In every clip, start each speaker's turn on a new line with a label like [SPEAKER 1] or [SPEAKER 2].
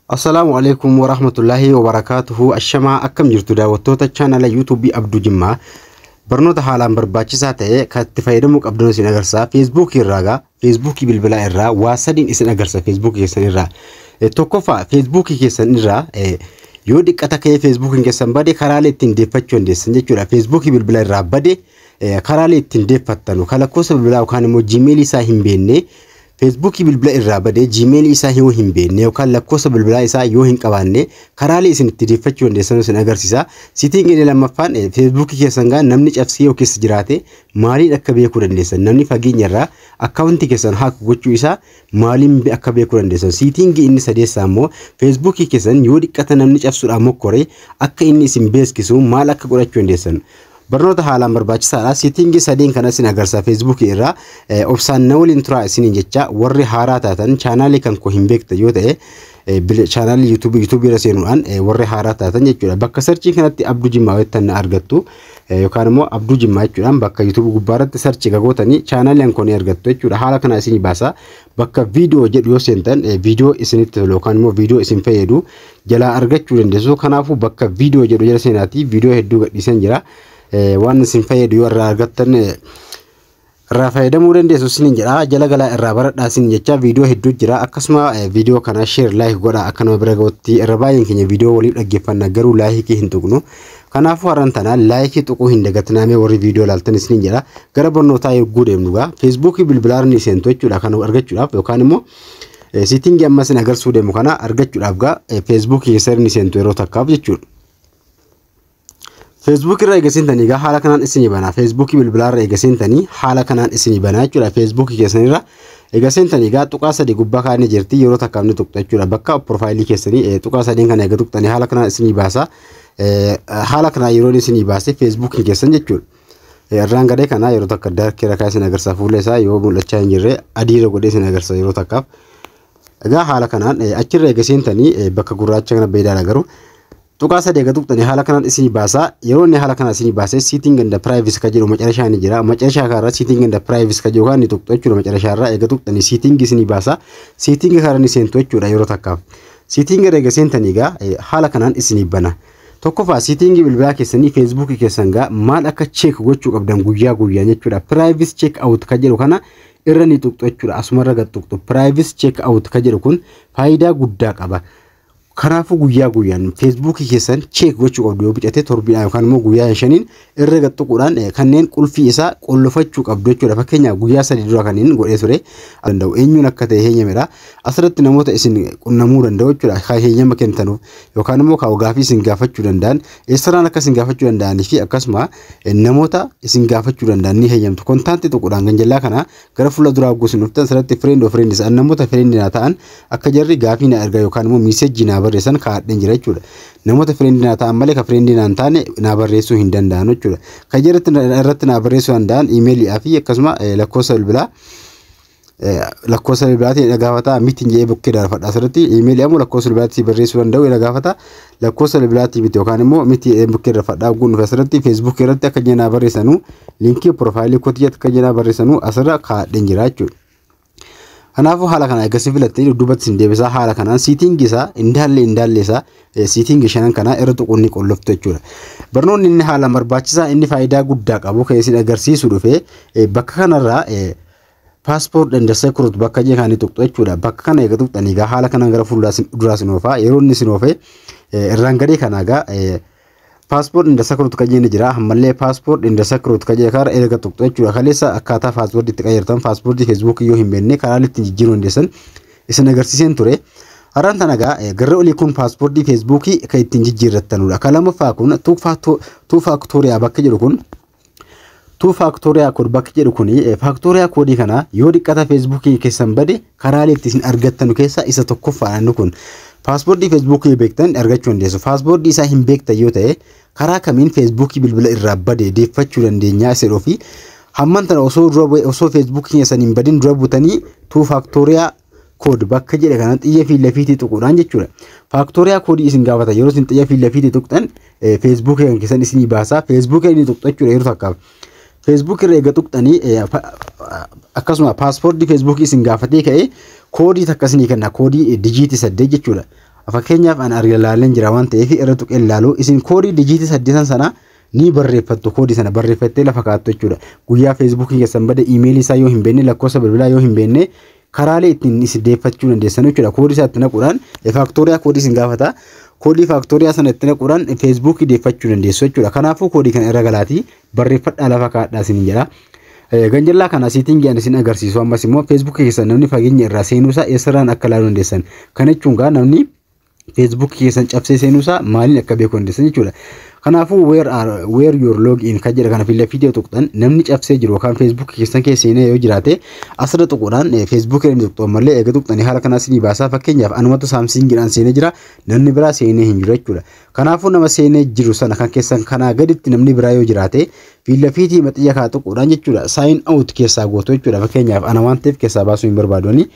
[SPEAKER 1] Assalaamu alaikum warahmatullaahi wabarakaatuhu. Ashamaa, akkam jirtu daawwattoota chaanala yuutuubii Abduu Jimmaa? Barnoota haalaan barbaachisaa ta'e kan itti fayyadamuu qabdan isin agarsiisa. Feesbuukii irraa gaa, feesbuukii bilbilaa irraa waa sadiin isin agarsiisa. Feesbuukii keessan irraa tokkoffaa, feesbuukii keessan irraa yoo dhiqqata ka'ee feesbuukiin keessan bade karaalee ittiin deeffachuu dandeessan jechuudha. Feesbuukii bilbilaa irraa bade karaalee ittiin deeffattanu kan lakkoofsa bilbilaa yookaan immoo jiimeelii isaa hin beekne, feesbuukii bilbila irraa badee jiimeelii isaa yoo hin beekne yookaan lakkoofsa bilbilaa isaa yoo hin qabaanne karaalee isin itti deeffachuu dandeessan isin agarsiisa. Setting inni lammaffaan, feesbuukii keessan gaa namni cabsee yoo keessa jiraate maaliin akka beekuu dandeessan, namni fageenya irraa akkaawuntii keessan hack gochuu isaa maaliin akka beekuu dandeessan. Setting inni sadeessaa immoo, feesbuukii keessan yoo dhiqqata namni cabsuudhaan mokkore akka inni isin beeksisu maal akka godhachuu dandeessan. Barnoota haalaan barbaachisaadha. Setting sadeen kana isin agarsiisa feesbuukii irraa. Obsaan na waliin turaa isiniin jecha. Warri haaraa taatan, chaanaalii kan koo hin beektan yoo ta'e, chaanaalii yuutuubii irra seenuudhaan warri haaraa taatan jechuudha. Bakka search kanatti Abduu Jimmaa jettan na argattu, yookaan immoo Abduu Jimmaa jechuudhaan bakka yuutuubii gubbaa irratti search gootanii chaanaalii kan koo ni argattu jechuudha. Haala kana isinii baasa. Bakka viidiyoo jedhu yoo seentan viidiyoo isinitti tolu yookaan immoo viidiyoo isin fayyadu jalaa argachuu dandeessu. Kanaafuu bakka viidiyoo jedhu jala seenaatii viidiyoo hedduu gadhiisan jira. Waan isin fayyadu yoo irraa argattan irraa fayyadamuu dandeessu isiniin jedha. Jala galaa irraa baradhaa isiniin jecha, viidiyoo hedduu jira. Akkasuma viidiyoo kana share, like godha akka nama bira ga'utti. Irra baay'een keenya viidiyoo waliif dhaggeeffanna, garuu like hin tuqnu. Kanaafuu har'an tana like tuquu hin dagatinaa warri viidiyoo ilaaltan isiniin jedha. Gara barnootaa yogguu deemnu gaa, feesbuukii bilbilaa ni seentu jechuudha. Kan argachuudhaaf yookaan immoo setting amma isin agarsiisuu deemu kana argachuudhaaf gaa, feesbuukii keessa ni seentu yeroo takkaaf jechuudha. Feesbuuk irra eega seentanii egaa haala kanaan isinii bana. Feesbuukii bilbilaa irra eega seentanii haala kanaan isinii bana jechuudha. Feesbuukii keessan irra eega seentanii egaa tuqaa sadii gubbaa kaa'anii jirti, yeroo takkaaf ni tuqxu jechuudha. Bakka profile keessanii tuqaa sadiin kana eega tuqxanii haala kanaan isinii baasa. Haala kanaan yeroo isinii baase feesbuukiin keessan jechuudha. Irraan gadee kana yeroo takka dark irra kaa'ee isin agarsiisa, fuula isaa yoo mul'achaa hin jirre adiirra godhee isin agarsiisa yeroo takkaaf. Egaa haala kanaan achirra eega seentanii bakka gurraacha kana beeydaadha, garuu tuqaa sadii eega tuqxanii haala kanaan isinii baasa. Yeroo inni haala kanaan isinii baase, setting and privacy ka jedhu macarashaa ni jira. Macarashaa kanarra setting and privacy ka jedhu kan ni tuqxu jechuudha. Macarashaa irraa eega tuqxanii setting isinii baasa. Setting kana ni seentu jechuudha yeroo takkaaf. Setting irra eega seentanii egaa haala kanaan isinii bana. Tokkoffaa, setting bilbilaa keessanii feesbuukii keessan gaa maal akka check gochuu qabdan guyyaa guyyaan jechuudha. Privacy check out ka jedhu kana irra ni tuqxu jechuudha. Asumarra gad tuqxu. Privacy check out ka jedhu kun faayidaa guddaa qaba. Kanaafuu guyyaa guyyaan feesbuukii keessan check gochuu qabdu. Yoo bicate torbiidhaan yookaan immoo guyyaa 5n irra gad tuquudhaan kanneen qulfii isaa qollofachuu qabdu jechuudha. Fakkeenyaaf guyyaa 3 dura kanneen godhee ture danda'u eenyuun akka ta'e heeyyamedha. Asirratti namoota isin qunnamuu danda'u jechuudha. Kan heeyyama kennitanuuf yookaan immoo kan gaafii isin gaafachuu danda'an, eessarraan akka isin gaafachuu danda'anii fi akkasuma namoota isin gaafachuu danda'an ni heeyyamtu. Contact tuquudhaan ganjallaa kana gara fuula duraa gosin dhuftan asirratti friend of friends, namoota friend naa ta'an akka jarri gaafii na erga yookaan immoo message naa barreessan kaa'adheen jira jechuudha. Namoota friend naa ta'an malee ka friend naa hin taane naa barreessuu hin danda'an jechuudha. Kan jarri irratti naa barreessuu danda'an iimeeliidhaa fi akkasuma lakkoofsa bilbilaa, lakkoofsa bilbilaatiin na gaafata mitiin jedhee bukkee darfadha. Asirratti iimeelii ammoo lakkoofsa bilbilaatiin barreessuu danda'u na gaafata, lakkoofsa bilbilaatii miti yookaan immoo miti jedhee bukkee darfadha. Guun dhufe asirratti feesbuukii irratti akka jenaa barreessanuu link profile kootii akka jenaa barreessanuu asirra kaa'adheen jira jechuudha. Kanaafuu haala kana eegasi filattee dudduubatti isin deebisaa. Haala kanaan setting isaa indaallee isaa setting shanan kanaa irra tuquun ni qolloftu jechuudha. Barnoonni inni haalaan barbaachisaa, inni faayidaa guddaa qabu kan isin agarsiisu dhufee bakka kanarraa password and security bakka jee kan tuqxu jechuudha. Bakka kana eega tuqxanii egaa haala kanaan gara fuulduraa isin oofaa. Yeroo inni isin oofee irraan gadee kana egaa password and security kan jenne jira. Ammallee password and security kan jee karaa erga tuqxu jechuudha. Kaleessa akkaataa password itti qayyartan, password feesbuukii yoo hin beekne karaa ittiin jijjiiruu dandeessan isin agarsiiseen ture. Har'aan tana egaa garri olii kun password feesbuukii kan ittiin jijjiirrattanudha. Kan lammaffaa kun two factor bakka jedhu kun, two factor code bakka jedhu kun, factor code kana yoo dhiqqata feesbuukii keessan bade karaalee itti isin argattanu keessaa isa tokkoffaadha inni kun. Password feesbuukii beektan argachuu dandeessu. Password isaa hin beektan yoo ta'e karaa kamiin feesbuukii bilbila irraa bade deeffachuu dandeenya isa fi hamman tana osoo dura, osoo feesbuukii keessan hin badin dura butanii two factor code bakka jedhe kana xiyya fi lafiitii tuquudhaan jechuudha. Factor code isin gaafata. Yeroo isin xiyya fi lafiitii tuqxan feesbuukii kan keessan isinii baasaa. Feesbuukii inni tuqxu jechuudha yeroo takkaaf. Feesbuuk irra eega tuqxanii akkasuma password feesbuukii isin gaafatee ka'ee koodii takka isinii kenna, koodii digit 8 jechuudha. Fakkeenyaaf an ilaaleen jira waan ta'eef irra tuqee ilaalu. Isin koodii dijiitii saddeetan sana ni barreeffattu, koodii sana barreeffattee lafa kaa'attu jechuudha. Guyyaa Feesbuukii keessan bade, iimeelii isaa yoo hin beekne, lakkoofsa bilbilaa yoo hin beekne, karaalee ittiin isin deeffachuu dandeessan jechuudha. Koodii isaa itti naquudhaan factory koodii isin gaafata. Koodii factory sana itti naquudhaan Feesbuukii deeffachuu dandeessu jechuudha. Kanaafuu koodii kana irra galaatii barreeffadhaa, lafa kaa'adhaa isin jedha. Ganjallaa kana setting ani isin agarsiisu ammas immoo Feesbuukii keessan namni fageenya irraa seenuusaa eessarraan akka ilaaluu dandeessan. Kana jechuun gaa namni Feesbuukii keessan cabsee seenuusaa maaliin akka beekuu dandeessan jechuudha. Kanaafuu where your log in kan jedha kana fi lafiidee tuqxan, namni cabsee jiru yookaan Feesbuukii keessan keessa seenee yoo jiraate asirra tuquudhaan Feesbuukii inni tuqxu ammallee eega tuqxanii haala kanaas ni baasaa. Fakkeenyaaf anumatu Samsungiidhaan seenee jira, namni biraa seenee hin jiru jechuudha. Kanaafuu nama seenee jiru sana kan keessan kanaa gaditti namni biraa yoo jiraate fiilafiitii maxxiyya kaa tuquudhaan jechuudha, sign out keessaa gootu jechuudha. Fakkeenyaaf ana waan ta'eef keessaa baasuu hin barbaaduni.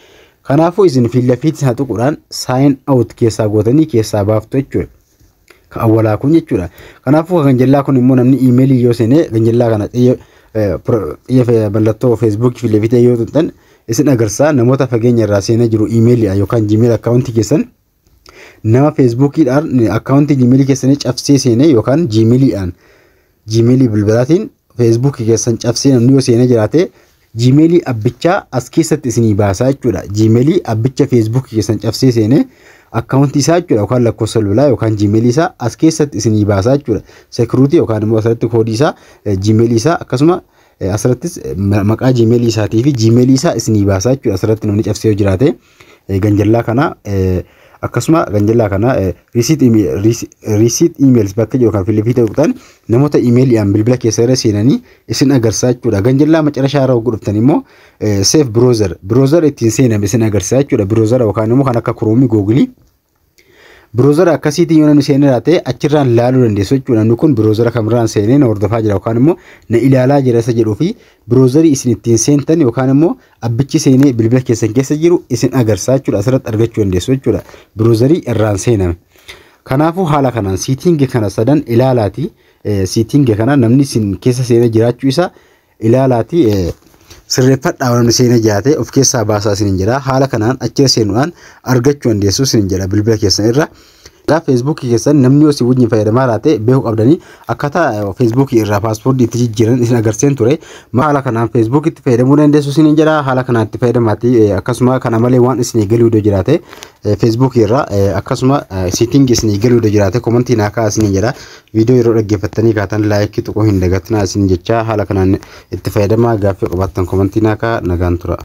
[SPEAKER 1] Kanaafuu isin fiilafiitii sana tuquudhaan sign out keessaa gootanii keessaa baaftu jechuudha. Kan awwalaa kun jechuudha. Kanaafuu kan jallaa kun immoo namni iimeelii yoo seenee ganjallaa kana xiyya mallattoo Feesbuukii fiilafiitii yoo tuqxan isin agarsiisa, namoota fageenya irraa seenee jiru iimeelii yookaan Gmail akkaawuntii keessan, nama Feesbuukiidhaan akkaawuntii Gmailii keessanii cabsee seenee yookaan Gmailiidhaan, Gmailii bilbilaatiin Feesbuukii keessan cabsee namni yoo seenee jiraate Gmailii abbichaa as keessatti isinii baasaa jechuudha. Gmailii abbicha Feesbuukii keessan cabsee seenee akkaawuntii isaa jechuudha, yookaan lakkoofsa bilbilaa yookaan Gmailii isaa as keessatti isinii baasaa jechuudha. Security yookaan immoo asirratti koodii isaa, Gmailii isaa, akkasuma asirrattis maqaa Gmailii isaatii fi Gmailii isaa isinii baasaa jechuudha. Asirratti namni cabsee yoo jiraate ganjallaa kana, akkasuma ganjallaa kana recent emails bakka jiru kan filifiita tuqxan namoota iimeeliidhaan bilbila keessa irra seenanii isin agarsiisa jechuudha. Ganjallaa macarashaa irra hogguu dhuftan immoo safe browser ittiin seename isin agarsiisa jechuudha. Browser yookaan immoo kan akka Chrome, Google, browser akkasiitiin yoo namni seenee jiraate achirraan ilaaluu dandeessu jechuudha. Namni kun browser kamirraan seenee na hordofaa jira yookaan immoo na ilaalaa jira isa jedhuu fi browserii isin ittiin seentan yookaan immoo abbichi seenee bilbila keessan keessa jiru isin agarsiisa jechuudha. Asirratti argachuu dandeessu jechuudha. Browserii irraan seename. Kanaafuu haala kanaan setting kana sadan ilaalaati. Setting kana namni isin keessa seenee jiraachuu isaa ilaalaati. Sirreeffadhaa, namni seenee jiraate of keessaa baasaa isiniin jedha. Haala kanaan achirra seenuudhaan argachuu dandeessu isiniin jedha bilbila keessan irra. Egaa Feesbuukii keessan namni yoo si wajjin fayyadamaa laate beekuu qabdanii akkaataa Feesbuukii irraa passwordii itti jijjiiran isin agarsiisan ture. Haala kanaan Feesbuukitti fayyadamuu dandeessu isiniin jedha. Haala kanaan itti fayyadamaati. Akkasuma kana malee waan isinii galuu iddoo jiraate Feesbuukii irraa, akkasuma setting isinii galuu iddoo jiraate commentii naa kaa'aa isiniin jedha. Viidiyoo yeroo dhaggeeffattanii kaatan likeii tuquu hin dagatinaa isin jechaa, haala kanaan itti fayyadamaa. Gaaffii qabaattan commentii naa kaa'aa. Nagaan tura.